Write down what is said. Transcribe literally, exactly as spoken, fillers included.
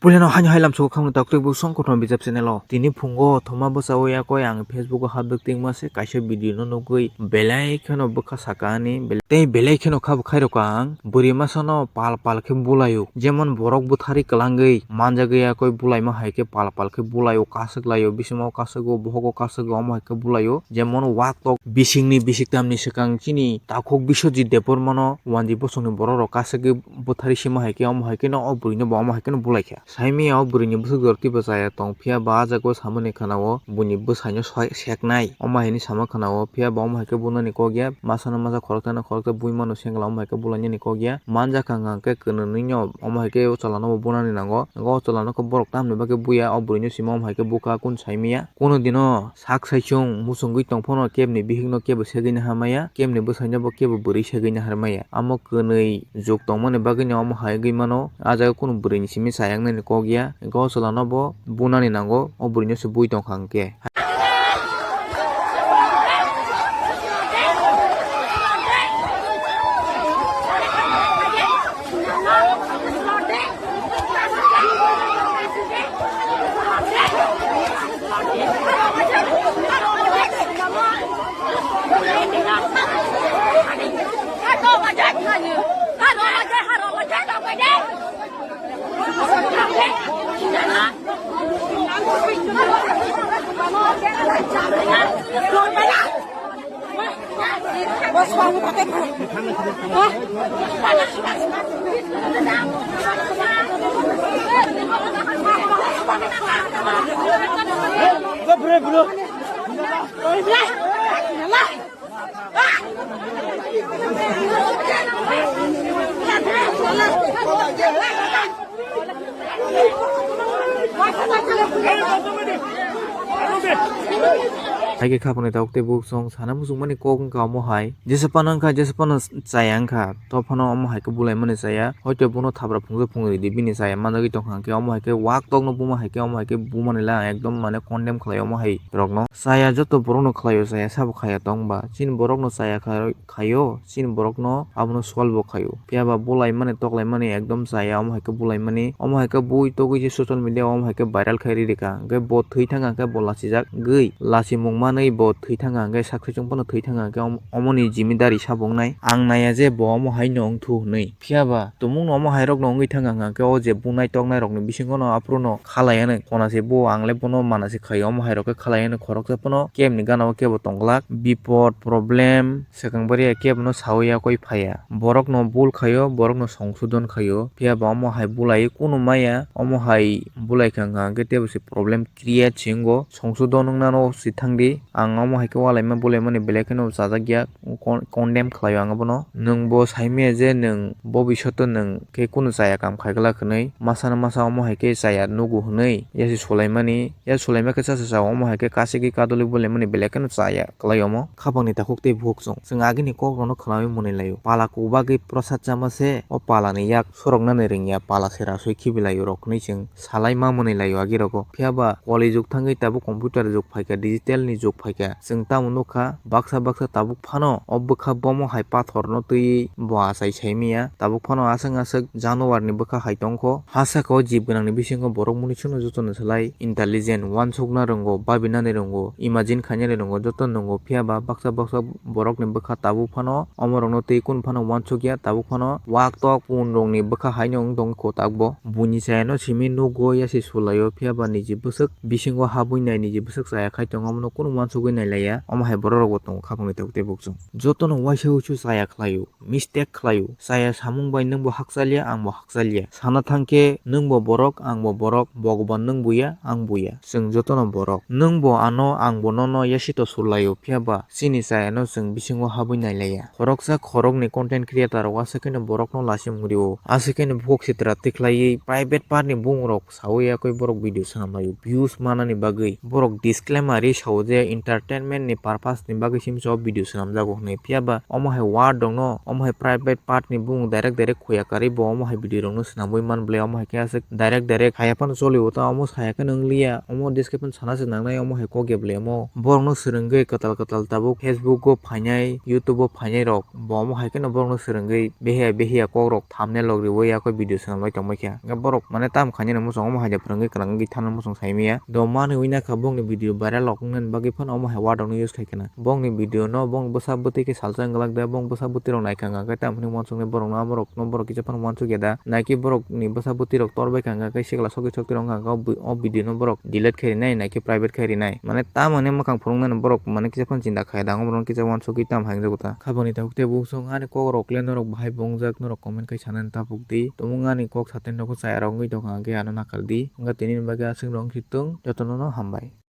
Puilano haino hai lamsogo khakno taktwi bo song kothoma bijap channel o. Tini phungo thoma bwsao yakoi ang Facebook o habdwk tingma se kaisa video no nugwi belai kheno bwkha saka ani bel-, tei belai kheno kha bwkhai rokha ang bwrwi masa no pal pal khe bulaio, jemon borok bwthari kwlangwi manjagwi yakoi bulaima hai khe pal pal khe bulaio, kasuk laio, bisimo kasuk o, bohogo kasuk o, omo hai khe bulaio, jemon wak tok bisingni bisiktamni swkang chini takhuk Biswajit Debbarma no wanjwi bosongni borok rok kasugwi bwthari sima hai khe omo hai kheno o bwrwi no bo omo hai kheno bulai kha. Saimaya o bwrwi ni bwswk jora twibo chaya tong phiya ba ah jaga o samani khana o buini bwsai no soi-, seknai omo hai hinwi sama khana o phiya ba omo hai khe bunani kok ya masa no masa khoroksa no khoroksa bui mano sengla omo hai khe bulai nani kok ya manja kha hwnkha hwnkhe kwnwi no omo hai khe o chwla no bo bunani nango o chwla no khe borok tamni bagwi buya o bwrwi no sima omo hai khe bukha kunu saimaya kunu dino sak saichung muchungwi tong phano kebni bihikno kebo segwi naharmaya, kebni bwsaino bo kebo bwrwi segwi naharmaya. Amo kwnwi juk tongmani bagwino omo hai wngwi mano, ah jaga kunu bwrwini simi chayang nani kok ya, hwnkhe o chwlano bo bunani nango, o bwrwino se bui tongkha hwnkhe. Hai khe khapangni tabuk tei buk song sana muchungmani kok wngkha omo hai. Jesa phano wngkha, jesa phano chaya wngkha. To phano omo hai khe bulaimani chaya. Hoito bono thabra phungsa phungridi bini chaya manjagwi tongkha hwnkhe omo hai khe wak tokno buma hai khe omo hai khe bumani le ang ekdom mane condemn khlai omo hai rokno. Chaya joto borokno khlaio chaya sabo khaya tongba. Chini borokno chaya kha-, khaio, chini borokno abono solve bo khaio. Phiya ba bulaimani toklaimani ekdom chaya, omo hai khe bulaimani, omo hai khe bui togwi se social media o omo hai khe viral khai riri kha. Hwnkhe bo thwi thang kha hwnkhe bo lachijak gwi, lachimung manwi bo thwi thang kha hwnkhe sak saichung phano thwi thang kha hwnkhe om-, omoni jimidari sabo wngnai. Ang naiya je bo omo hai no wngthu hwnwi. Phiya ba tumungno omo hai rokno wngwi thang kha hwnkhe o je bunai toknai rokni bisingo no aphuru no khalai anw khona se bo ang le bono mana se khaio omo hai rok khe khalai anw khoroksa phano kebni gana o kebo tong glak bipot problem swkang bari ya kebo no sawi ya koi phaiya borok no bul khaio borok no songsodon khaio phiya ba omo hai bulai kunu maya omo hai bulai kha hwnkhe tebo se problem create se wngo songsodon wngna no se thang di ang omo hai khe walai ma bulai mani belai kheno chajak ya. Con-, condemn khlaio ang abono. Nwng bo saimaya je nwng bobishoto nwng khe kunu chaya kam khai glak hwnwi, masano masa omo hai khe chaya nugo hwnwi, yasi sulaimani, ya sulaima khe cha cha cha omo hai khe kasiki kadoli bulaimani belai kheno chaya kwlai omo. Khapangni takhuk tei bukhuk chwng, chwng agini kokrokno khwnawi mwnwi laio. Pala kubagwi prosad chama se o palani yak soroknani rwngya, pala se rasui khibilaio rok hwnwi chwng salai ma mwnwi laio agi rogo. Phiya ba koli jug thangwi tabuk computer jug phaikha, digital ni jug phaikha. Chwng tamo nukha, baksa baksa tabuk phano o bwkha bomo hai pathor no twiwi bo achai sai manya. Tabuk phano aswk aswk januar ni bwkha hai tongkho. Ha saka o jib gwnang ni bisingo borok mwnwi songno joto no slai intelligent, uansukna rwngo, babinani rwngo, imagine khainani rwngo, joto no nwngo. Phiya ba baksa baksa borok ni bwkha tabuk phano omo rok no twi kunu phano uansukya, tabuk phano wak tok pun rok ni bwkha hai no wng tong kho tak bo. Buini chaya no simi nugo ya se sulaio, phiya ba niji bwswk bisingo habwi nai, niji bwswk chaya khai tongo, omono kunu uansugwi nai laiya. Omo hai borok rok bo tongo khapangni tabuk tei bukchung. Jotono uaisa uisu chaya khlaio, mistake khlaio. Chaya samung bai nwng bo hakchal ya, ang bo hakchal ya. Sana thang khe nwng bo borok, ang bo borok, Bhogoban nwng bo ya, ang bo ya. Chwng jotono borok. Nwng bo ano, ang bo nono yasito sulaio, phiya ba chini chayano chwng bisingo habwi nai laiya. Khoroksa khoroknwi content creator rok aswk kheno borokno lachimung rio. Aswk kheno bukhuk sitra tikhlaiwi private part ni bumung rok sawi yakwi borok video swnam laio views manani bagwi. Borok disclaimer ri sao je entertainment ni purpose ni bagwi simsa o video swnamjago hwnwi. Phiya ba omo hai word rok no, omo hai private part ni bumung direct direct khuya karwi bo omo hai video rok no swnamwi man bwlai, omo hai khe aswk direct direct haya phano choli o ta, omo saya khe nang liya, omo description sana se nangnai, omo hai kok ya bwlai omo. Borok no swrwngwi kwtal kwtal tabuk Facebook o phainai, YouTube o phainai rok bo omo hai kheno borok no swrwngwi behiya behiya kok rok thumbnail rok riwi yakho video swnam lai tongbai kha. Hwnkhe borok mane tam khainani muchung omo hai da phwrwngwi kwlangwi thana muchung sai manya. Do manwi wngna kha bongni video viral rok wngnani bagwi phano omo hai word rok no use khai khna. Bongni video no bong bwsa bwtwi khe salsa wng glak da, bong bwsa bwtwi rok nai kha hwnkhe tam hwnwi uansuknai borok no, abo rok no borok kisa phano uansuk ya da. Naikhe borok ni bwsa bwtwi rok tor bai kha hwnkhe sikla sokti sokti rok wngkha hwnkhe o video no borok delete khai rinai naikhe private khai rinai. Mane tamoni mwkhang phunuknani borok mane kisa phano chinta khai da, omo rok no kisa uansukgwi tamo hai wngjago ta. Khabangni tabuk tei bukchung ani kok rok le norok bahai bo wngjak, norok comment khai sanani tabuk di. Tumung ani kok saten rok chaya rok wngwi tongkha hwnkhe ano nakar di. Wngkha tini ni bagwi aswk rok wngsi tung, jotono no hambai.